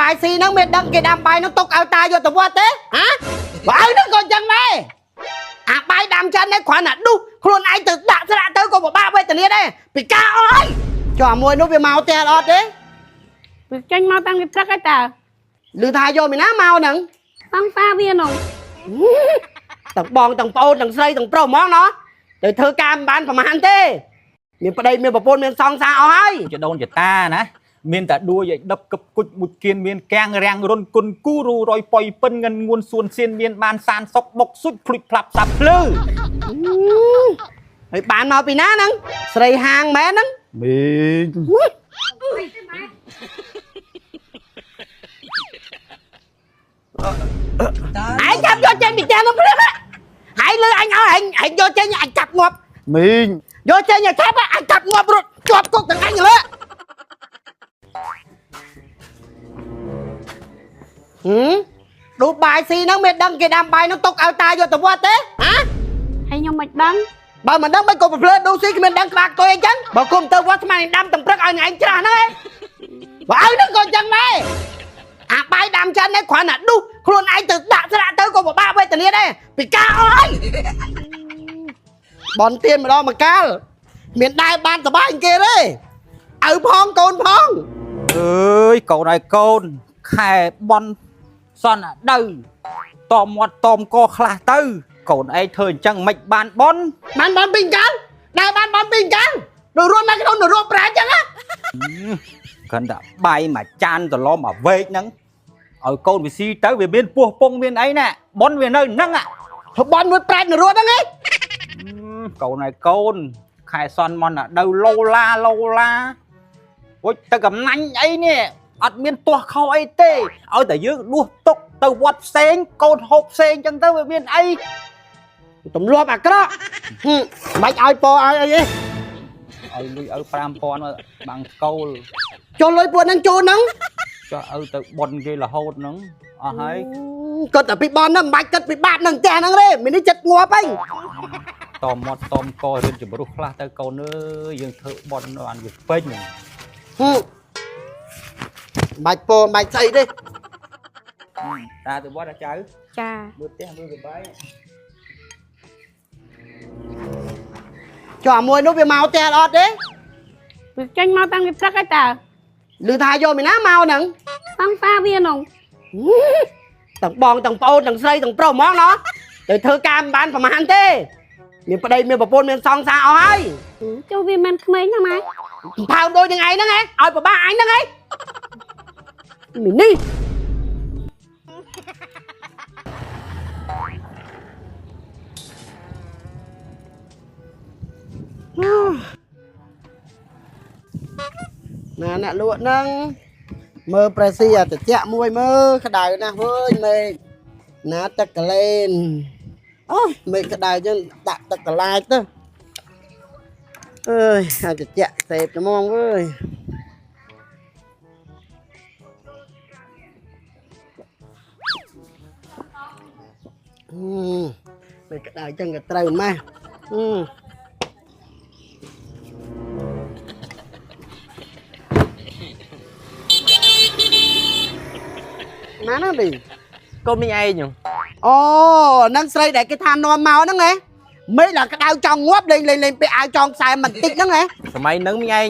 បាយស៊ីហ្នឹងមានដឹងគេដាំបាយហ្នឹងទុកឲ្យតាយកទៅវត្តទេហ៎បើឲ្យហ្នឹងក៏អញ្ចឹងដែរអាបាយដាំចិននេះគ្រាន់តែឌុះខ្លួនឯងទៅដាក់ស្រាក់ទៅក៏ពិបាកវេទនាដែរពីការអស់ហើយចុះអាមួយនោះវាមកផ្ទះអត់ទេ វាចេញមកតាំងពីព្រឹកហើយតើ ឮថាយកពីណាមកហ្នឹង សង្សារវានោះ ទាំងបងទាំងប្អូនទាំងស្រីទាំងប្រុសហ្មងណោះទៅធ្វើការមិនបានប្រហែលទេមានប្តីមានប្រពន្ធមានសង្សារអស់ហើយ ចដូនចតាណាមានតែដួយឲ្យដប់កឹបគុជមួយគៀនមានកាំងរាំងរុនគុនគូរូរយប៉ុយពិនងិនងួនសួនសៀនមានបានសានសុកបុកសុចភ្លុចផ្លាប់សាប់ភ្លឺ ហើយបានមកពីណាហ្នឹងស្រីហាងមែនហ្នឹង មីង ឯងចាប់យកចេញពីផ្ទះនោះភ្លាមហើយលើអញឲ្យឯងឯងយកចេញអញចាប់ងាប់ មីង យកចេញឲ្យចាប់អញចាប់ងាប់រត់ជាប់គុកទាំងអញលើហឹមឌូបាយស៊ីហ្នឹងមានដឹងគេដាំបាយហ្នឹងទុកឲ្យតាយកទៅវត្តទេហ៎ ហើយខ្ញុំមិនដឹង បើមិនដឹងមិនក៏ប្រភ្លើឌូស៊ីគ្មានដឹងក្បាលកុយអីចឹងបើគុំទៅវត្តស្មាននឹងដាំតំព្រឹកឲ្យឯងច្រាស់ហ្នឹងឯងបើឲ្យហ្នឹងក៏អញ្ចឹងដែរអាបាយដាំចិននេះគ្រាន់តែឌុះខ្លួនឯងទៅដាក់ស្រាក់ទៅក៏ពិបាកវេទនាដែរពីការអស់ហើយបនទៀនម្ដងមកកាលមានដែរបានសบายគេទេឪផងកូនផង អើយកូនឲ្យកូនខែបនសនអាដៅតមមាត់តមកខ្លះទៅ កូនឯងធ្វើអញ្ចឹងមិនបានបន បានបនពីកាលដែរបានបនពីកាលនៅរស់នៅក្នុងនរកប្រាចឹងណា គ្រាន់តែបាយមួយចានត្រឡមមួយវែកហ្នឹងឲ្យកូនវាស៊ីទៅវាមានពោះពងមានអីណាបនវានៅហ្នឹងអា ធ្វើបនមួយប្រាច់នរកហ្នឹងឯង កូនហើយកូនខែសនមនអាដៅឡូឡាឡូឡាអូយទៅកំណាញ់អីនេះអត់មានទាស់ខុសអីទេឲ្យតែយើងដួសទុកទៅវត្តផ្សេងកូនហូបផ្សេងចឹងទៅវាមានអី ទម្លាប់អាក្រក់ហឹមមិនឲ្យពោឲ្យអីទេ ឲ្យលុយឲ្យ5000មកបាំងកូល ចុះលុយពួកហ្នឹងជូនហ្នឹង ចុះឲ្យទៅប៉ុនគេរហូតហ្នឹងអស់ហើយ គិតតែពីបនហ្នឹងមិនបាច់គិតពីបាបហ្នឹងផ្ទះហ្នឹងទេមាននេះចិត្តងាប់ហើយ តមាត់តមករៀនជំរុះខ្លះទៅកូនអើយយើងធ្វើប៉ុនបានវាពេញ ហឹមមិនបាច់ពោមិនបាច់ស្អីទេ តាទៅវត្តអាចៅ ចា មើលផ្ទះមើលកបាយ ចុះអាមួយនោះវាមកផ្ទះអត់ទេ វាចេញមកតាំងពីព្រឹកហើយតើ ឮថាយកពីណាមកហ្នឹង សង្សារវានោះ ទាំងបងទាំងប្អូនទាំងស្រីទាំងប្រុសហ្មងណោះទៅធ្វើការមិនបានប្រហែលទេមានប្តីមានប្រពន្ធមានសង្សារអស់ហើយ ចុះវាមិនក្មេងណាម៉ែ ផើមដូចនឹងឯងហ្នឹងឯងឲ្យប្របាអញហ្នឹងឯងមីនេះណាអ្នកលក់ហ្នឹងមើលប្រេស៊ីអាតិចមួយមើលក្តៅណាស់វើយមេឃណាទឹកកលែនអូយមេឃក្តៅចឹងដាក់ទឹកកលាចទៅអើយអាតិចសេពត្មងវើយអឺមេឃក្តៅចឹងក៏ត្រូវម៉េះអឺ ណាហ្នឹងឌី កូនមីងឯងហ្នឹង អូហ្នឹងស្រីដែលគេថានាំមកហ្នឹងហ៎មេឃឡើងក្តៅចង់ងាប់លេងលេងលេងពាក់អាវចងខ្សែមិនតិចហ្នឹងហ៎ សម័យហ្នឹងមីងឯង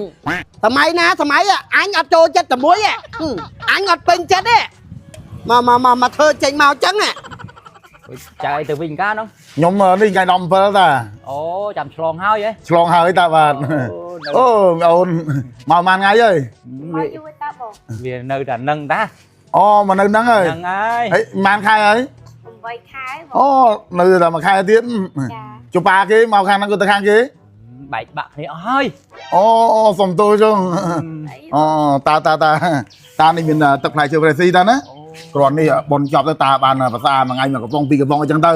សម័យណាសម័យអញអត់ចូលចិត្តតែមួយហ៎អញអត់ពេញចិត្តទេមកមកមកមកធ្វើចេញមកចឹងហ៎ អូយចៅអីទៅវិញកាហ្នឹង ខ្ញុំនេះថ្ងៃ17តា អូចាំឆ្លងហើយហ៎ ឆ្លងហើយតាបាទអូអូនមកប៉ុន្មានថ្ងៃហើយ មកយូរតើបង វានៅតែនឹងតា អូមកនៅហ្នឹងហើយ ហ្នឹងហើយ ហើយប៉ុន្មានខែហើយ 8ខែបង អូនៅតែមួយខែទៀត ចា ជប៉ាគេមកខាងហ្នឹងក៏ទៅខាងគេ បែកបាក់គ្នាអស់ហើយ អូអូសុំទោសចុង អី អូតាតាតាតានេះមានទឹកផ្លែឈើប្រេស៊ីតាណាគ្រាន់នេះប៉ុនចប់ទៅតាបានភាសាមួយថ្ងៃមួយកំប៉ុងពីរកំប៉ុងអញ្ចឹងទៅ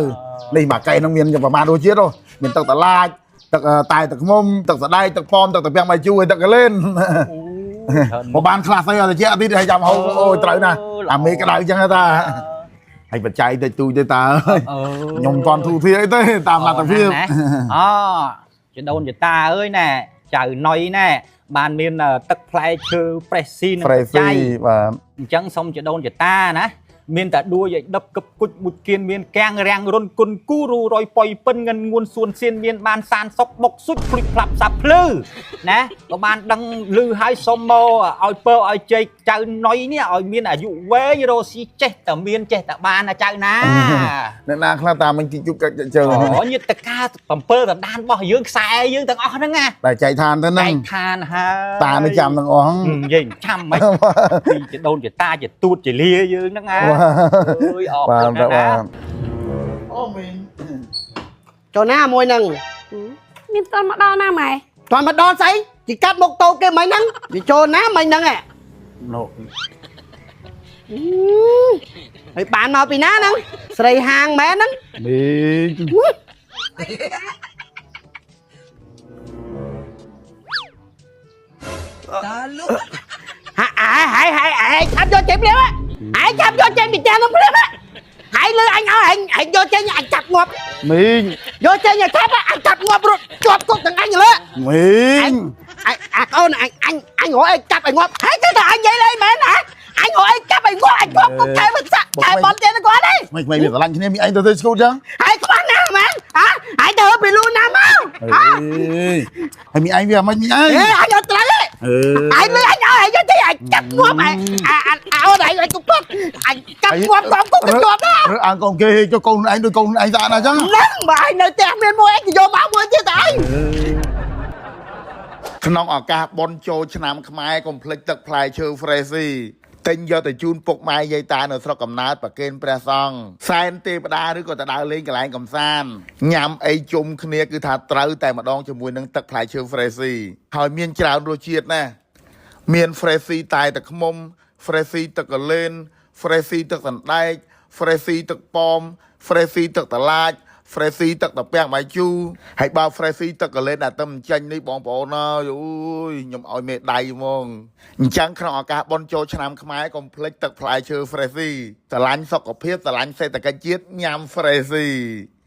នេះមួយកែហ្នឹងមានប្រហែលរសជាតិហ៎មានទឹកតឡាចទឹកតែទឹកខ្មុំទឹកសណ្តែកទឹកប៉មទឹកតាពាំងបាយជូរហើយទឹកកលែន មកបានខ្លះស្អីអត់តិចទៀតហើយចាំហូបអូយត្រូវណាស់អាមេក្តៅអញ្ចឹងតាហើយបច្ច័យតិចទូចទេតាអើយ អឺ ខ្ញុំមិនទាន់ធូរធារអីទេតាមលទ្ធភាព អូចដូនចតាអើយណែចៅណុយណែបានមានទឹកផ្លែឈើប្រេស៊ីនឹង ប្រេស៊ីបាទ អញ្ចឹងសុំជាដូនជាតាណាមានតែដួយឲ្យដប់កឹបគុជមួយគៀនមានកាំងរាំងរុនគុនគូរូរយប៉ុយពិនងិនងួនសួនសៀនមានបានសានសុកបុកសុចភ្លុចផ្លាប់សាប់ភ្លឺណាក៏បានដឹងឮហើយសុំមកឲ្យពើឲ្យជ័យចៅណុយនេះឲ្យមានអាយុវែងរស់ស៊ីចេះតែមានចេះតែបានណាចៅណា អ្នកណាខ្លះតាមិញជីជុកកាច់ជើង អូញាតិកា7ដណ្ដានរបស់យើងខ្សែយើងទាំងអស់ហ្នឹងណា តែចែកឋានទៅហ្នឹង ចែកឋានហើយ តានេះចាំទាំងអស់ និយាយចាំមិនពីជាដូនជាតាជាទួតជាលាយើងហ្នឹងណាអើយអរ បាទ គុណណាស់ណា បាទអូមីង ចូលណាមួយហ្នឹង មានតន់មកដល់ណាម៉ែ តន់មកដល់ស្អីជីកាត់មុខតូចគេមិញហ្នឹងវាចូលណាមិញហ្នឹងហ៎ នោះ ហើយបានមកពីណាហ្នឹងស្រីហាងមែនហ្នឹង មីង ហាហើយហើយហើយឆាប់យកចេញភ្លាមហើយឆាប់យកចេញពីផ្ទះហ្នឹងភ្លាមហើយលើអញឲ្យអញយកចេញអញចាប់ងាប់ មីង យកចេញឲ្យឆាប់អញចាប់ងាប់រត់ជាប់គុកទាំងអញលើ មីង អញអាកូនអញអញអញរកអីចាប់ឲ្យងាប់ហើយទៅតែអញនិយាយលេងមែនណាអញរកអីចាប់ឲ្យងាប់អញជាប់គុកខែមិនសាក់ខែបនទៀតគាត់ទេ មិនមិនវាស្រឡាញ់គ្នាមីឯងទៅទៅស្គូតចឹង ហើយខ្វះណាស់មែនហ៎ហើយទៅពីលូណាមកហ៎ ហើយមីឯងវាមិនមីឯង អេអញអត់ត្រូវទេ អឺ អញលើអញឲ្យអញទៅអញចាប់ងាប់អញអាអាអូនអញឲ្យគុកគាត់អញចាប់ងាប់កំគុកទៅជាប់ណា រើអើកូនគេចុះកូនឯងដូចកូនឯងស្អាតណាស់ចឹង ហ្នឹងបើអញនៅផ្ទះមានមួយអញយកមកមួយទៀតអញ ក្នុងឱកាសបុណ្យចូលឆ្នាំខ្មែរកុំភ្លេចទឹកផ្លែឈើ Fresi ទិញយកទៅជូនពុកម៉ែយាយតានៅស្រុកកំណើតប្រគេនព្រះសង្ឃសែនទេវតាឬក៏ទៅដើរលេងកន្លែងកំសាន្តញ៉ាំអីជុំគ្នាគឺថាត្រូវតែម្ដងជាមួយនឹងទឹកផ្លែឈើ Fresi ហើយមានច្រើនរសជាតិណាស់មាន Fresi តែទឹកឃ្មុំ Fresi ទឹកកលែន Fresi ទឹកសណ្ដែក Fresi ទឹកប៉ម Fresi ទឹកតឡាច Fresi ទឹកតាពាំងបាយជូរហើយបើ Fresi ទឹកកលែនដែលតែមិនចាញ់នេះបងប្អូនអើយអូយខ្ញុំឲ្យមេដៃហ្មងអញ្ចឹងក្នុងឱកាសបុណ្យចូលឆ្នាំខ្មែរកុំភ្លេចទឹកផ្លែឈើ Fresi ស្រឡាញ់សុខភាពស្រឡាញ់សេដ្ឋកិច្ចជាតិញ៉ាំ Fresi។